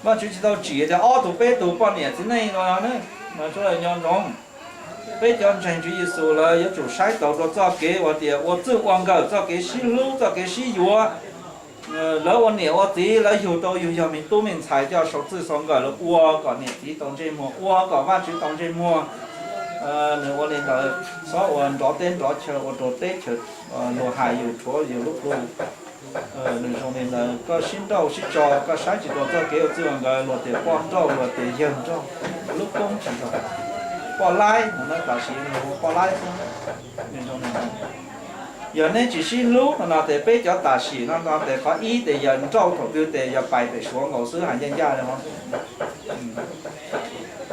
Vajtswv tsis tau tsim tias ob tug peb tug poj niam txiv neej no ne, mas sawv daws nco ntsoov. Peb cov ntseeg Tswv Yexus lawv yuav tsum saib taus rau txoj kev uas tias ua txwj ua nkawm, txoj kev sib hlub, txoj kev sib yuav. Lawv ua niam ua txiv, lawv yug tau yug yog me tub me ntxhais coj sau txwj sau nkawm, lawv ua kom niam txiv tau ntsej muag, ua kom Vajtswv tau ntsej muag. Nws ua li ntawd, txhob ua nrov teb nrov chaw, ua rau teb chaws luag hais yus, rhuav yus lub plhu. Nws zoo li ntawd, koj sib nrauj sib tso, koj saib tsis taus txoj kev ua txwj ua nkawm, luag tias poj nrauj, luag tias yawg nrauj, lub koob tsis zoo. Poj laib no, tam sim no hu poj laib xwb. Nws zoo li ntawd. Yog neb tsis sib hlub no no ces peb cov tam sim no no ces qhov ib ces yog nrauj thaum twg ces yog pais pem Suav nkaus xwb, hais ncaj ncaj li hov xwb.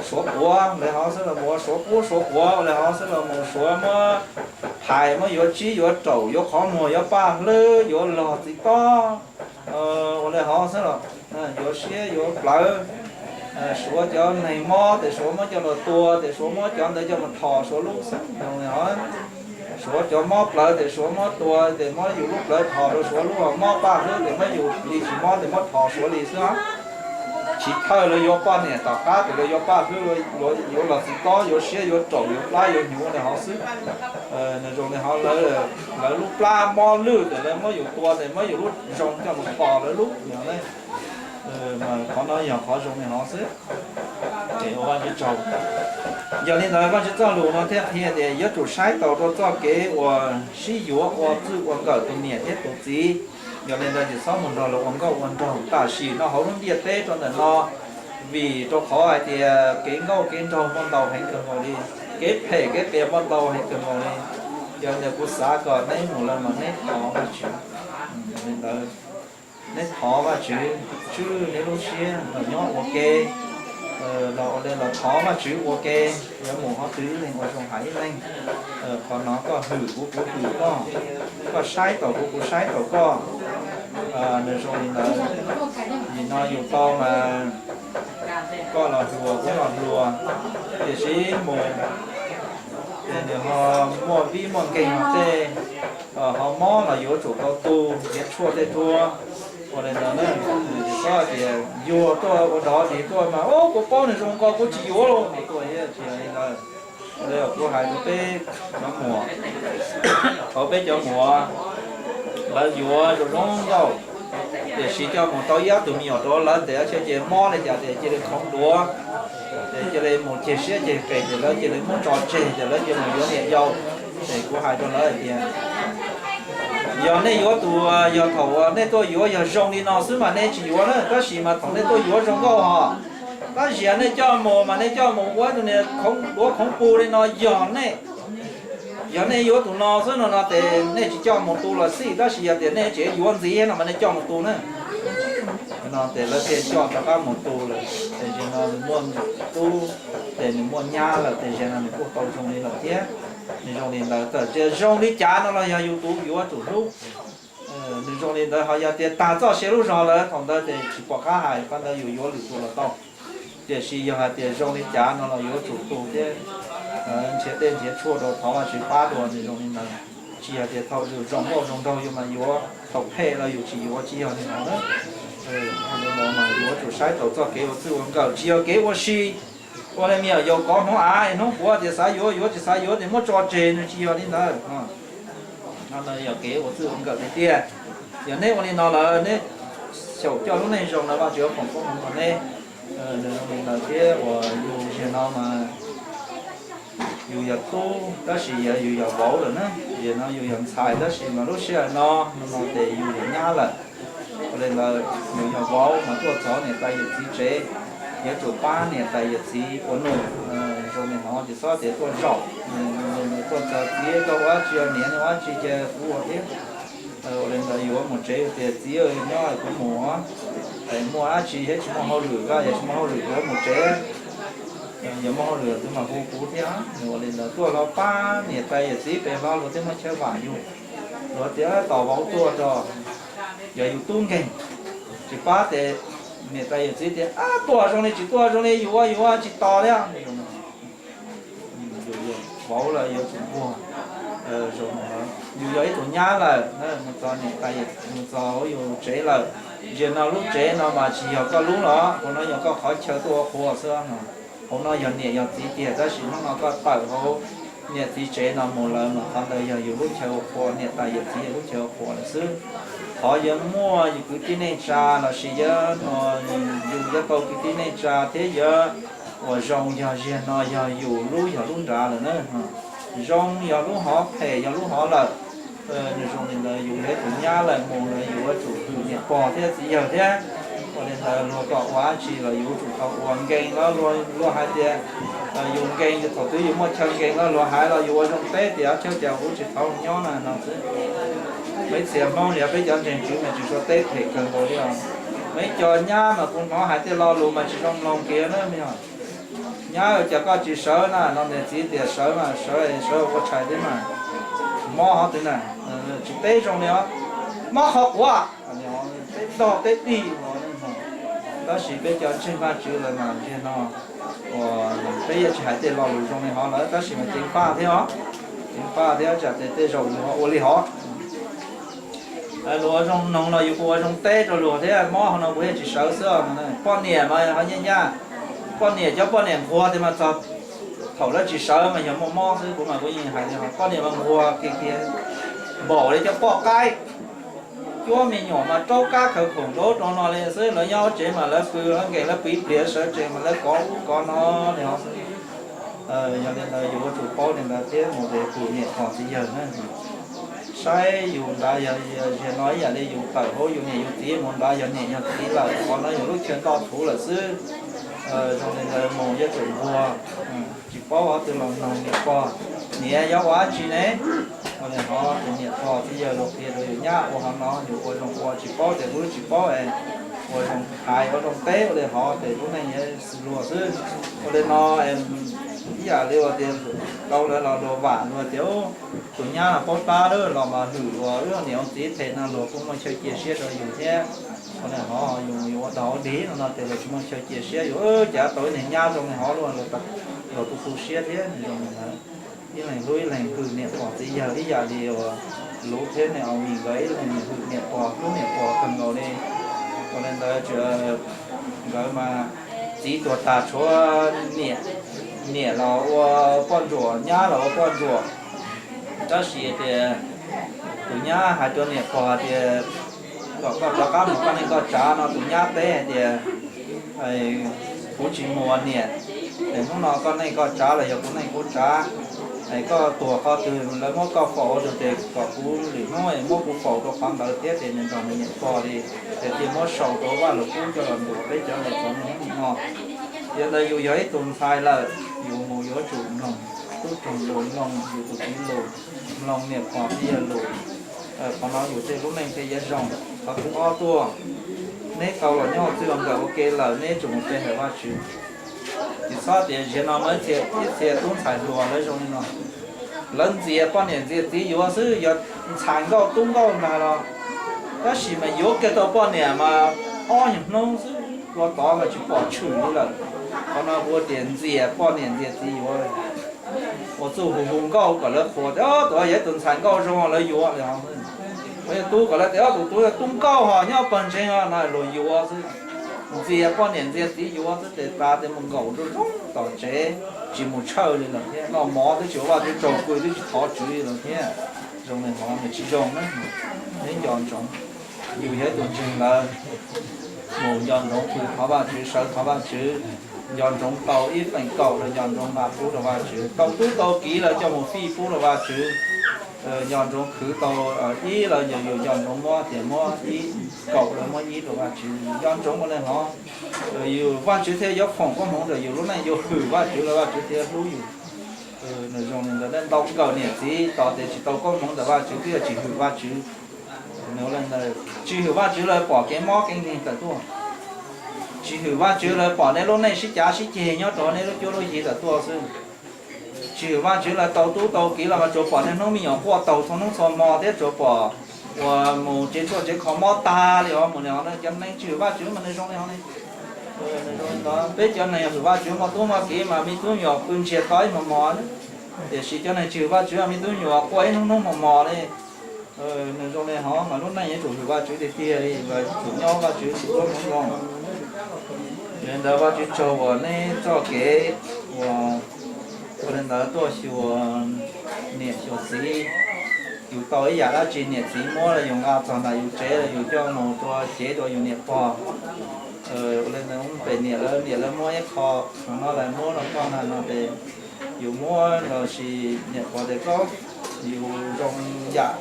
Suav quav li hov xwb los mus ua Suav qub Suav quav li hov xwb los mus Suav muab phais, muab yuav tsib yuav raum, yuav qhov muag, yuav paj hlwb, yuav log txiv tob, ua li hov xwb los yuav siab yuav plawv. Suav cov neeg mob ces Suav muab coj los tua, ces Suav muab cov ntawd coj mus thom Suav lub xwb. Suav cov mob plawv ces Suav muab tua, ces muab yus lub plawv thom rau Suav lub, mob paj hlwb ces muab yus li tsis mob ces muab thom Suav li xwb. Tsis thawj lawv yuav poj niam tom qab, ces lawv yuav paj hlwb, yuav los txiv tob, yuav siab yuav raum, yuav plab yuav hnyuv li hov xwb. Nws zoo li hov, lawv lub plab mob lwj ces lawv muab yus tua, ces muab yus lub zoo coj mus thom lawv lub. Qhov no yog qhov zoo li hov xwb. Ces ua Vajtswv tsaug. Yog li ntawd Vajtswv txoj lus no thiaj qhia tias yuav tsum saib taus rau txoj kev uas sib yuav ua txwj ua nkawm tus niam thiab tus txiv. Yog li ntawd ces txhob mus nrog lawv ua nkauj ua nraug tam sim no hauv lub ntiaj teb rau ntawm no, vim rau qhov hais tias kev nkauj kev nraug muaj ntau heev kawg nkaus li, kev phem kev qias muaj ntau heev kawg nkaus li. Yog li ntawd kuv xav kom neb mus lawm mas neb thov Vajtswv. Li ntawd, neb thov Vajtswv tswj neb lub siab los nyob ua ke, los ua li los thov Vajtswv ua ke, yuav mus qhov twg ib leeg ua zoo hais ib leeg. Qhov no koj hwm kuv, kuv hwm koj, koj saib taus kuv, kuv saib taus koj. Nws zoo li ntawd, nim no yus tau mas koj los hluas kuv los hluas, tiam sis mus ces nws ho muaj vib muaj nkeeg no tej, ho mob los yuav tsum tau tu, nrhiav tshuaj tej rua. Ua li ntawd na, txhob tias yuag tuaj ua dog dig tuaj mas, o, kuv paub nws zoo nkaus kuv tsis yuav los tuaj, tsis yog li ntawd. Ua li kuv hais rau peb cov muam, thaum peb cov muam lawv yuav zoo zoo nkauj, tiam sis coj mus tau ib ob tug me nyuam rau lawv ntes ces mob li cas ces cia li khoov duav, ces cia li mus ceg siab ceg qis ces lawv cia li muab tso tseg ces lawv cia li mus yuav niam yau. Ces kuv hais rau lawv hais tias, yog nej yuav tus, yog thaum nej tuaj yuav yog zoo li no xwb mas nej tsis yuav na, tab sis mas thaum nej tuaj yuav zoo nkauj hos, tab sis nej coj mus mas nej coj mus ua ib tug niag khoov duav khoov pug li no, yog nej, yog nej yuav tus no xwb no no ces nej tsis coj mus tu los xij, tab sis yog tias nej tseem yuav ntxiv no mas nej coj mus tu na. No ces lawv thiaj coj rov qab mus tu lawm, ces zaum no nws muaj tub, ces nws muaj nyab lawm, ces zaum no nws kuj tau zoo li lawm thiab. Nws zoo li ntawd, txawm tias zoo li cas no los yog yus tus yuav tsum hlub. Nws zoo li ntawd, ho yog tias tag txoj sia lub zog lawm thaum ntawd ces tsis pom qab hais, qhov ntawd yus yuav lwm tus los tau. Tiam sis yog hais tias zoo li cas no los yuav tsum tu thiab nrhiav tej nrhiav tshuaj rau, thov Vajtswv pab dua, nws zoo li ntawd. Tsis yog tias thaum yus zoo nkauj zoo nraug yus mas yuav, thaum phem los yus tsis yuav, tsis yog li ntawd na. Yuav tsum saib taus txoj kev ua txwj ua nkawm, tsis yog kev ua si. Ua li me nyuam yaus kov hmoov av, hnub puav tias xav yuav yuav, tsis xav yuav ces muab tso tseg, nws tsis yog li ntawd. No yog kev ua txwj ua nkawm tiag tiag. Yog neb ua li no lawm, neb xyaum coj lub neej zoo lawm, Vajtswv yuav foom koob hmoov rau neb. Nws zoo li ntawd thiab, uas yus zaum no mas yus yog tub tab sis yus yog vauv lawm na, zaum no yus yog ntxhais tab sis mas lub sij hawm no no ces yus yog nyab lawm. Ua li ntawd, yus yog vauv mas tuaj txog niam tais yawm txiv tsev, yuav tsum pab niam tais yawm txiv ua num. Zoo li no ces txhob tias tuaj zaum, tuaj txog txiv, koj ua dab tsi, niam, ua dab tsi ces kuv ua thiab. Ua li ntawd yuav mus tsev tias txiv, nyob kuv mus, es muaj dab tsi thiab tsis muaj hauj lwm, yog tsis muaj hauj lwm yuav mus tsev, yog muaj hauj lwm tus mas hu kuv thiab. Ua li ntawd tuaj los pab niam tais yawm txiv pem hlo, luag thiaj muaj chaw vam yus. Luag tias tos vauv tuaj tso, yog yus tub nkeeg, tsis pab ces niam tais yawm txiv tias, ab, tuaj zoo li tsis tuaj, zoo li yus ua yus ua tsis tos thiab. Yus yog vauv lawm yuav tsum nquag. Yus yog ib tug nyab lawm, mus txog niam tais, mus txog yus tsev lawm, Zaum no lub tsev no mas tsis yog koj lub los, hauv no yog koj qhov chaw tuaj ua qhua xwb no. Hauv no yog niam yog txiv tiag, tab sis hnub no koj tawm hauv niam txiv tsev no mus lawm mas qhov ntawd yog yus lub chaw ua qhua, niam tais yawm txiv yus lub chaw ua qhua lawm xwb. Qhov yuav muaj yus kwv tij neej tsa lossis yuav, yus yuav tau kwv tij neej tsa thiab yuav ua zoo yog zaum no yog yus lub, yog lub nrad lawm na. Zoo yog lub hov, phem yog lub hov lawm. Nws zoo li ntawd, yus yog ib tug nyab lawm mus lawm yus yuav tsum hwm niam pog thiab txiv yawg thiab. Ua li ntawd luag kom ua dab tsi los yus yuav tsum tau ua nkees los, luag hais tias yus nkees, yus thaum twg yus muaj chaw nkees los luag hais los yus ua zoo teb tias chaw cas kuv tsis thov nyob na no xwb. Peb txhia Hmoob yog peb cov ntseeg tswv mas tsis tshua teb phem kawg nkaus li os. Peb cov nyab mas kuv hnov hais tej lo lus mas tsis zoo mloog kiag na. Nyab, cas koj tsis sawv na no? Niam txiv tias sawv mas sawv, sawv ua tshais thiab mas. Mob hov twg na? Tsis teb zoo li os. Mob qhov quav, teb dog teb dig. Tab sis peb cov ntseeg Vajtswv lawm mas zaum no peb yeej tsis hais tej lo lus zoo li hov lawm, tab sis mas ceev faj thiab os. Ceev faj thiab, tsam ces tej zaum luag ua li hov. Luag ua zoo mloog los yus kuj ua zoo teb rau luag thiab, mob hov no kuv yeej tsis sawv xwb. Poj niam mas ho nyaj nyaj, poj niam cov poj niam nquag tias mas txog thaum lawv tsis sawv mas yog muaj mob xwb, kuv mas kuv yeej hais tias poj niam mas nquag kiag kiag npaum li cov poj qaib. Cuab me nyuam mas raub kab khawv khoom nraud rau no li xwb, lawv nyob hauv tsev mas lawv pw lawv nkees lawv pw ib pliag sawv tsees mas lawv kov ub kov no li hov xwb. Yog li ntawd yus yuav tsum paub li ntawd thiab mus hwm niam pog txiv yawg na. Saib yus nrad yog, zaum no ib yam li yus tawm hauv yus niam yus txiv mus nrad yog niam yog txiv lawm, qhov no yog lub chaw ntoj thuv lawm xwb. Zoo li ntawd mus yuav tsum nquag, tsis paub qhov twg los mloog niam pog. Niam, yuav ua dab tsi ne? Ua li hov ces niam pog txiv yawg los qhia rau yus, nyab, ua hov no, yus ua zoo ua, tsis paub ces kuv tsis paub es ua zoo hais ua zoo teb ua li hov ces lub neej yuav xws luag xwb. Ua li no ib yam li uas tias tau lawv los luag vam luag tias tus nyab no paub tab lawm los mas hwm luag, wb niam ua txiv phem no luag kuj muaj chaw cia siab rau yus thiab. Ua li hov yus yuav ua dog ua dig no no ces luag tsis muaj chaw cia siab yus, cas tau ib niag nyab zoo li hov luag, luag tu tu siab thiab. Nws zoo li ntawd, ib leeg hlub ib leeg hwm niam pog txiv yawg ib yam li uas Luv thiab niam Aus Mis nkawd ib leeg hwm niam pog hlub niam pog kawg nkaus li. Ua li ntawd nkawd mas txiv tuag tag tshuav niam, niam los ua poj ntsuam, nyab los ua poj ntsuam. Tab sis tias tus nyab hais rau niam pog tias kom koj rov qab mus koj neej koj tsav no, tus nyab teb hais tias kuv tsis mus niam, es hnub no koj neej koj tsav los yog kuv neej kuv tsav, es koj tuag qhov twg lawv muab koj faus ua tus tes kom kuv lwm hnub muab kuv faus rau qhov ntawd thiab ces nws nrog nws niam pog li, ces thiaj muab sau rau Vaj Lug Kub coj los ntuas peb cov niam txiv no. Yog ntawd yus yog ib tug ntxhais lawm, yus mus yuav tsum mloog tub rog lus, mloog yus tus txiv lus, mloog niam pog txiv yawg lus. Qhov no yus tej lub neej thiaj yuav zoo. Qhov thib ob tuaj, neb tau los nyob ua txij ua nkawm ua ke lawm neb tsum mus pe hawm Vajtswv. Tsis txhob tias ziag no mas ib txhia tub ntxhais hluas lawv zoo li no, lawv ntxias poj niam ntxias txiv yuav xwb, yog ntxhais nkauj tub nkauj ntag los, tab sis mas yuav kiag tau poj niam mas ob nyuag hnub xwb ua tod mas tsis pom tshwm li lawm. Qhov no kuv tias ntxias poj niam ntxias txiv yuav, ua txuj hu hu nkauj kom lawv qhuas tias tus no yog ib tus ntxhais nkauj zoo lawv yuav li. Ua yog tub kom lawv tias tus tub yog tub nkauj ho nyob pawg ntseeg no luag yuav xwb. Ntxias poj niam ntxias txiv yuav xwb ces tas tes mus nkaum nruab zoov tom tsev, tsis mus tshawj li lawm thiab, noj mov twb tsis ua Vajtswv tsaug, pw twb tsis thov Tswv li lawm thiab. Zoo li hov nws tsis zoo na. Neb nco ntsoov, yus yog ib tus ntseeg lawm, mus nco ntsoov pw thov Vajtswv, sawv thov Vajtswv, nco ntsoov tau ib feem kaum los nco ntsoov nqa pub rau Vajtswv, tau tub tau kiv los coj mus fij pub rau Vajtswv. Nco ntsoov khwv tau ib los yus nco ntsoov muab tias muab ib, kaum los muab ib rau Vajtswv, nco ntsoov ua li hov, yus Vajtswv thiaj yuav foom koob hmoov rau yus lub neej, yus hwm Vajtswv los Vajtswv thiaj hlub yus. Nws zoo li ntawd, ntau nkawm niam txiv tos tias tsis tau koob hmoov ntawm Vajtswv twb yog tsis hwm Vajtswv. Nws ua li ntawd, tsis hwm Vajtswv lawv pom kev mob kev nkeeg tawm tuaj. Tsis hwm Vajtswv lawv pom nej lub neej sib cav sib ceg nyob rau nej lub cuab lub yig tawm tuaj xwb. Tsis hwm Vajtswv lawv tau tub tau kiv los mas tsuas pom nej hnub me nyuam quaj taug txhua hnub txhua hmo thiab tsuas pom uas mus tsev tshuaj tsev kho mob tag li os, mus li os. Cov neeg tsis hwm Vajtswv mas nws zoo li hov li. Peb cov neeg hwm Vajtswv muaj tub muaj kiv mas me tub me nyuam pw ntsiag to ib hmos mos, tiam sis cov neeg tsis hwm Vajtswv me tub me nyuam quaj ib hnub hnub hmos mos li. Nws zoo li hov mas lub neej yuav tsum hwm Vajtswv tiag tiag li, yuav tsum nyob Vajtswv txhua lub hmoov zoo. Yog li ntawd Vajtswv tsaug uas neb txoj kev uas ua li ntawd tuaj xyuas niam xyuas txiv. Yus tau ib yam dab tsi niam txiv muab los yus nqa txog ntawm yus tsev los yus coj mus rau cev rau yus niam pog. Ua li ntawd pem niam lawv, niam lawv muab ib qho no lawv muab rau koj no ces yus muab los sis niam pog tias koj, yus zoo yam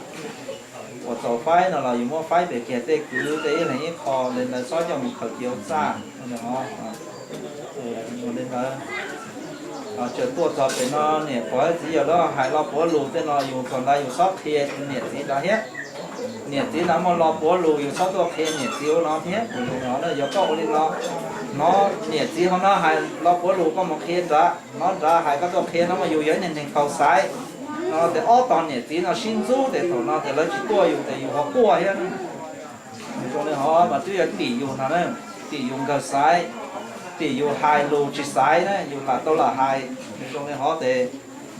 uas txaus faib no los yus muab faib pem kiag tej kwv tej ib leeg ib qho li ntawd txhob coj mus khaws cia ua txaj. Ua li ntawd tseem tuaj txog pem no niam pog txiv yawg lawv hais lo puav lus tej no yus txog ntawd yus txhob qhia niam txiv ntawd thiab. Niam txiv ntawd muaj lo puav lus yus txhob tuaj qhia niam txiv ua no thiab. Ua li no yog koj ua li no, hnov niam txiv hauv no hais lo puav lus koj mus qhia nrad, hnov nrad hais koj tuaj qhia no mas yus yog ib neeg khaus xaiv no ces ob tog niam txiv no sib ntxub ces thaum no ces lawv tsis tuaj yus ces yus ho quaj thiab. Nws zoo li hov mas twb yog tim yus no na, tim yus nkawg xaiv, tim yus hais lus tsis xaiv na yus lam tau lam hais. Nws zoo li hov ces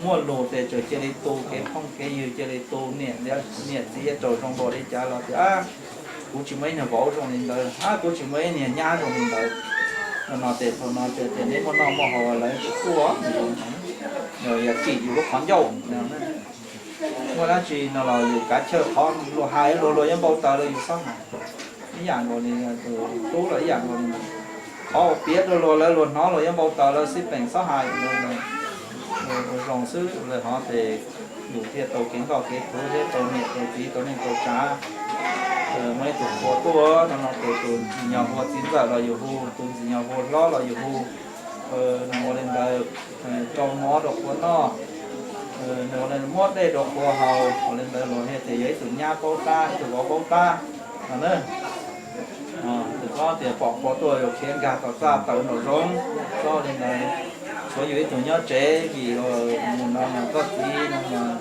muaj lus ces tseem cia li tu kev phooj kev ywg, cia li tu niam, niam txiv yuav raug zoo npaum li cas los tias kuv tsis muaj ib niag vauv zoo li ntawd, kuv tsis muaj ib niag nyab zoo li ntawd. No no ces thaum no ces tias neb muaj noj muaj haus lawv tsis tuaj, yog tim yus lub qhov ncauj. Muaj dab tsi no los yus kav chawj qhov luag hais luag luag yuav npau taws los yus txhob hais. Ib yam nkaus li tus tub los ib yam nkaus li ntawd. Qhov uas piav rau luag lawv luag hnov luag yuav npau taws lawv xij peem txhob hais. Ua zoo xwb lawm hov ces yus thiaj tau kev nkauj kev thuv thiab tau niam tau txiv tau neej tau tsav. Muaj ib tug qhua tuaj no no ces tus txiv nyog hu txiv ntxawm los yus hu, tus txiv nyog hu hlob los yus hu. Nws ua li ntawd rau mov rau qhua noj, nws ua li muab dej rau qhua haus, ua li ntawd luag thiaj tias yog ib tug nyab paub tab, ib tug vauv paub tab no na. Txhob tias pom qhua tuaj yus khiav nkag tom txaj tawm nraum zoov, txhob li ntawd. Tshuav yus ib tug nyob tsev vim mus no mas koj txiv no mas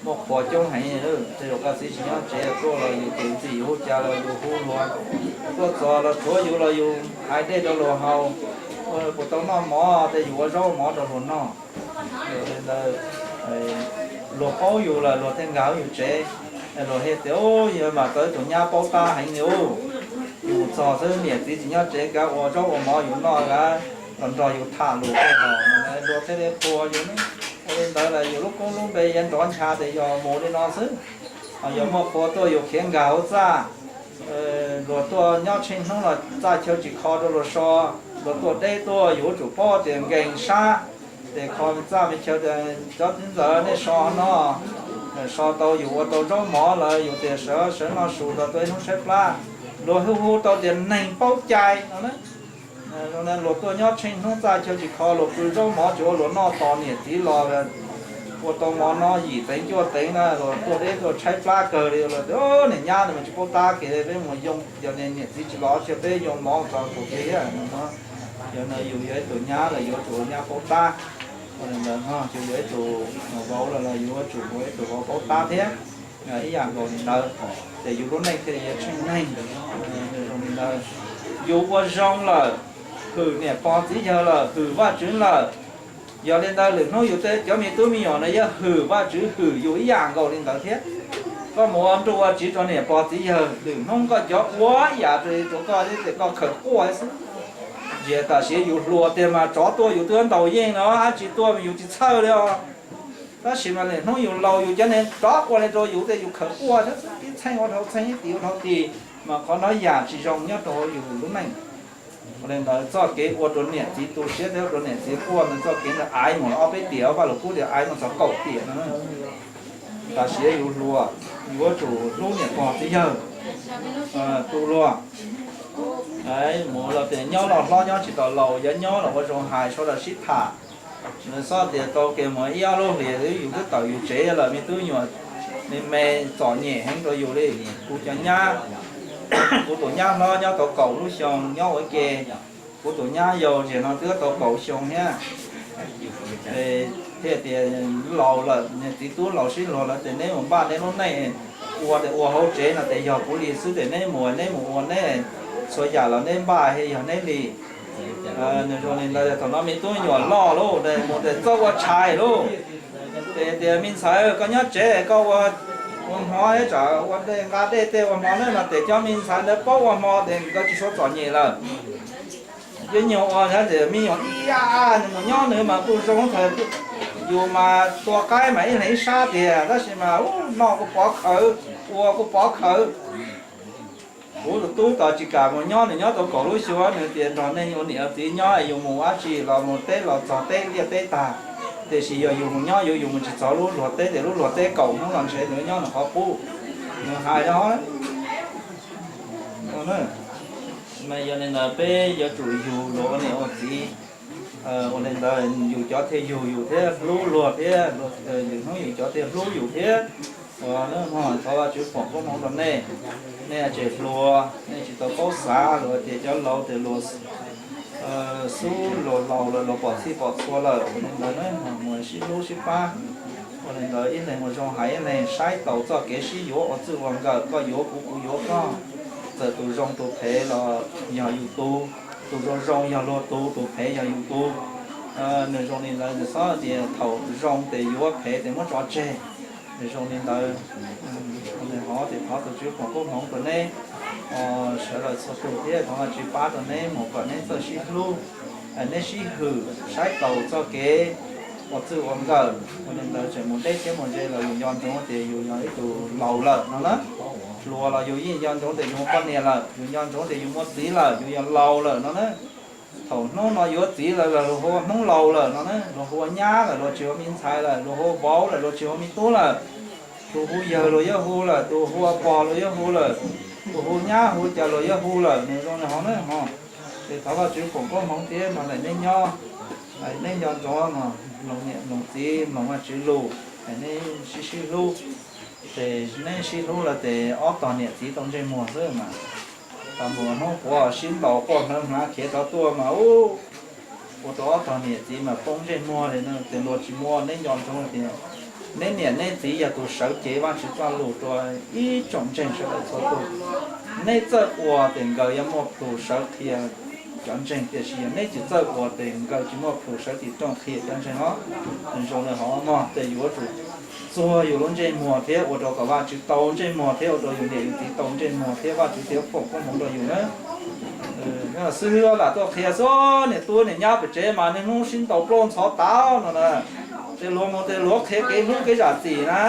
muaj qhua coob heev, tej zaum koj txiv tsis nyob tsev tuaj los yus tus ntxim yus hu cas los yus hu luag tuaj txog los tshuav yus los yus hais dej rau luag haus, puas tau noj mov tej yus ua zaub mov rau luag noj. Li ntawd luag paub yus lawm luag thiaj nkag hauv yus tsev. Luag thiaj tias yog mas tau ib tug nyab paub tab heev li ub. Yus txog xwb niam txiv tsis nyob tsev kav ua zaub ua mov yus noj, kav los nrog yus tham lus tej los luag thiaj li qhuas yus. Ua li ntawd los yus lub koob lub npe yuav nrov ncha tias yog mus li no xwb. Ho yog muaj qhua tuaj yus khiav nkag hauv txaj, luag tuaj nyob tsheej hnub los txaj chaw tsis kho rau luag so, luag tuaj deb tuaj yus yuav tsum paub tias nkees sab ces kho txaj me chaw tias cov txiv ntxawm nej so no, so tau yus ua tau zaub mov lawm yus tias sawv sawv noj su los tuaj ib hnub tshaib plab. Luag hu hu tau tias neeg paub cai no na. Luag tuaj nyob tsheej hnub txaj chaw tsis kho luag pw zaub mov tsis ua luag noj tos niam txiv los ua tau mov no yim teev cuaj teev na luag tuaj deb tuaj tshaib plab kawg li los tias niam nyab no mas tsis paub tab kev peb mus yoo yog niam txiv tsis los cia peb yoo mov txog kaum kev thiab no. Yog no yus yog ib tug nyab los yuav tsum ua nyab paub tab. Ua li ntawd no yus yog ib tug vauv los los yuav tsum ua ib tug vauv paub tab thiab. Ib yam nkaus li ntawd, ces yus lub neej thiaj li yuav tsheej neeg. Zoo li ntawd, yus ua zoo lawm, hwm niam pog txiv yawg lawm, hwm Vajtswv lawm, yog li ntawd lwm hnub yus tej cov me tub me nyuam no yuav hwm Vajtswv hwm yus ib yam nkaus li ntawd thiab. Koj mus ua nruj ua tsiv rau niam pog txiv yawg, lwm hnub koj cov ua ib yam rau koj thiab ces koj khaws quaj xwb. Ntsia tam sim yus hluas tiag mas tsov tuaj yus twb ntaus yeej no, dab tsi tuaj mas yus tsis txhawj li os. Tab sis mas lwm hnub yus laus yus cov neeg tsov ua li rau yus tej yus khaws quaj thiab xwb, ib txheej ua dhau txheej, ib tim ua dhau tim, mas qhov no yam tsis zoo nyob rau hauv yus lub neej. Ua li ntawd txoj kev ua rau niam txiv tu siab thiab ua rau niam txiv quaj ntawd txoj kev ntawd aiv mus ob peb tiam, Vaj Lus Kub tias aiv mus txog kaum tiam no. Tam sim yus hluas, yus yuav tsum hlub niam pog txiv yawg, tu luag. Mus los tias nyob los hlob nyob tsis tau laus, yog nyob los ua zoo hais sawv daws sib tham. Nws txhob tias tau kev mus ib ob lub hlis yus twb tawm yus tsev lawm, me tub nyuam me me txom nyem heev rau yus li. Kuv cov nyab, kuv tus nyab hlob nyob tau kaum lub xyoo nyob ua ke, kuv tus nyab yau tiam no twb tau kaum xyoo thiab. Thiaj tias laus lawm, niag txiv tub laus sib luag lawm ces neb mus npaj neb lub neej, ua tias ua hauv tsev no ces yog kuv li xwb ces neb mus neb mus ua neb, txhua yam los neb npaj thiaj yog neb li. Nws zoo li ntawd thaum no me tub nyuam loj lauj, mus ces txawj ua tshais lauj. Ces tias me ntxhais koj nyob tsev koj ua Ua hmo ib tsam ua dej nqa dej tej ua hmo na no ces cov me ntxhais ntawd paub ua hmo ces nkawd tsis tshua txom nyem lawm. Cov nyuag ua me nyuam ib a a nws mus nyob nws mas kuj zoo thaum yus mas tua qaib mas ib leeg ib sab tiag tab sis mas noj kuj pov khawv, ua kuj pov khawv. Kuv tus tub tos tsis kam mus nyob, nws nyob tau kaum lub xyoo nws tias nrog nej ua niam ua txiv nyob yus mus dab tsi los mus teb los txog teb liaj teb tag, tiam sis yog yus mus nyob yus, yus mus tsis txog lub luag teb tias lub luag teb kaum hnub los ntshe nws nyob nws qhov qub. Nws hais no mas yog li ntawd peb yuav tsum yug luag ua niam ua txiv. Ua li ntawd yus cov thiaj yug yus thiab hlub luag thiab, yus hnub yus cov thiaj hlub yus thiab. Ua thov Vajtswv foom koob hmoov rau nej. Nej tseem hluas, nej tsis tau paub xav, luag tias cov laus tias luag xub luag laus lawm luag pom txhij pom txhua lawm. Ua li ntawd mus sib hlub sib pab. Ua li ntawd ib leeg ua zoo hais ib leeg, saib taus txoj kev sib yuav ua txij ua nkawm, koj yuav kuv kuv yuav koj. Txawm tus zoo tus phem los yog yus tus, tus zoo zoo yog luag tus, tus phem yog yus tus. Nws zoo li ntawd, nws txhob tias thaum zoo ces yuav, phem ces muab tso tseg. Nws zoo li ntawd, hov ces thov tus Tswv foom koob hmoov rau neb sawv daws txhua tus thiab thov Vajtswv pab rau neb mus kom neb txawj sib hlub, neb sib hwm, saib taus txoj kev ua txij ua nkawm. Ua li ntawd tseem mus deb thiab mus ze los yus nco ntsoov tias yus yog ib tug laus lawm no na. Hluas los yus yeej nco ntsoov tias yus muaj poj niam lawm, yus nco ntsoov tias yus muaj txiv lawm, yus yog laus lawm no na. Thaum hnub no yuav txiv lawm los luag hu ua Hmoob laus lawm no na, luag hu ua nyab lawm luag tsis hu ua me ntxhais lawm, luag hu ua vauv lawm luag tsis hu ua me tub lawm. Tus hu yawg luag yuav hu lawm, tus hu ua pog luag yuav hu lawm, tus hu nyab hu cas luag yuav hu lawm, nws zoo li hov na ho. Ces thov Vajtswv foom koob hmoov thiab nrog nraim neb nyob, neb nco ntsoov mloog niam mloog txiv mloog Vajtswv lus, neb sib sib hlub. Ces neb sib hlub lawm ces ob tog niam txiv tau ntsej muag xwb mas. Thaum mus hnub puav sib ntaus quaj hmlav hmlav khiav rov tuaj mas ua rau ob tog niam txiv mas poob ntsej muag li no. Ces luag tsis muaj, neb nco ntsoov tias neb niam neb txiv yog tus sawv cev Vajtswv txoj lus rau ib tsoom ntseeg sawv daws txhua tus. Neb txawj ua ces nkawd yuav muaj plhus sawv qhia cov ntseeg, tiam sis yog neb tsis txawj ua ces nkawd tsis muaj plhus sawv tim rooj qhia cov ntseeg os. Nws zoo li hov mog, ces yuav tsum txuag yus lub ntsej muag thiab ua rau kom Vajtswv tau ntsej muag thiab ua rau yus niam yus txiv tau ntsej muag thiab Vajtswv thiaj foom koob hmoov rau yus na. Xib hwb lam tuaj qhia xwb, niam tub niam nyab pem tsev mas niaj hnub sib ntaus plaub ntxhov tag no na. Ces luag mus ces luag qhia kev hlub kev zam txim na.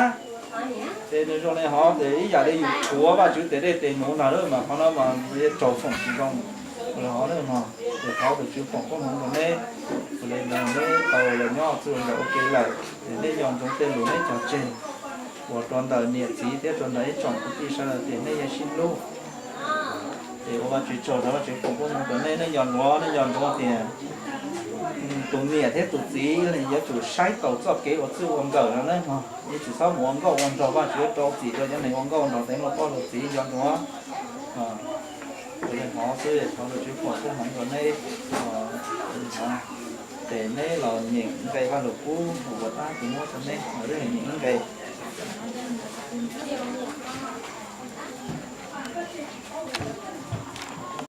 Ces nws zoo li hov ces ib yam li yus tuav Vajtswv tes dej tes num ntag mas qhov no mas raug foom tsis zoo. Ua li hov na, ces thov tus Tswv foom koob hmoov rau neb. Ua li ntawd neb tau los nyob txij nkawm ua ke lawm ces neb nco ntsoov tej lus neb cog tseg uas rau ntawm niam txiv thiab rau ntawm ib tsoom kwv tij sawv daws tias neb yuav sib hlub. Ces ua Vajtswv tsaug rau Vajtswv foom koob hmoov rau neb, neb nco ntsoov, neb nco ntsoov tias tus niam thiab tus txiv yuav tsum saib taus txoj kev ua txij ua nkawm no na. Yeej tsis txhob mus ua nkauj ua nraug, Vajtswv rau txim rau cov neeg ua nkauj nraug, teev luag poj luag txiv nco ntsoov. Ua li hov xwb, thov tus Tswv foom koob hmoov rau neb. Ces neb los nyeem nqe Vajluskub uas tab sis muab rau neb, los nyeem nqe.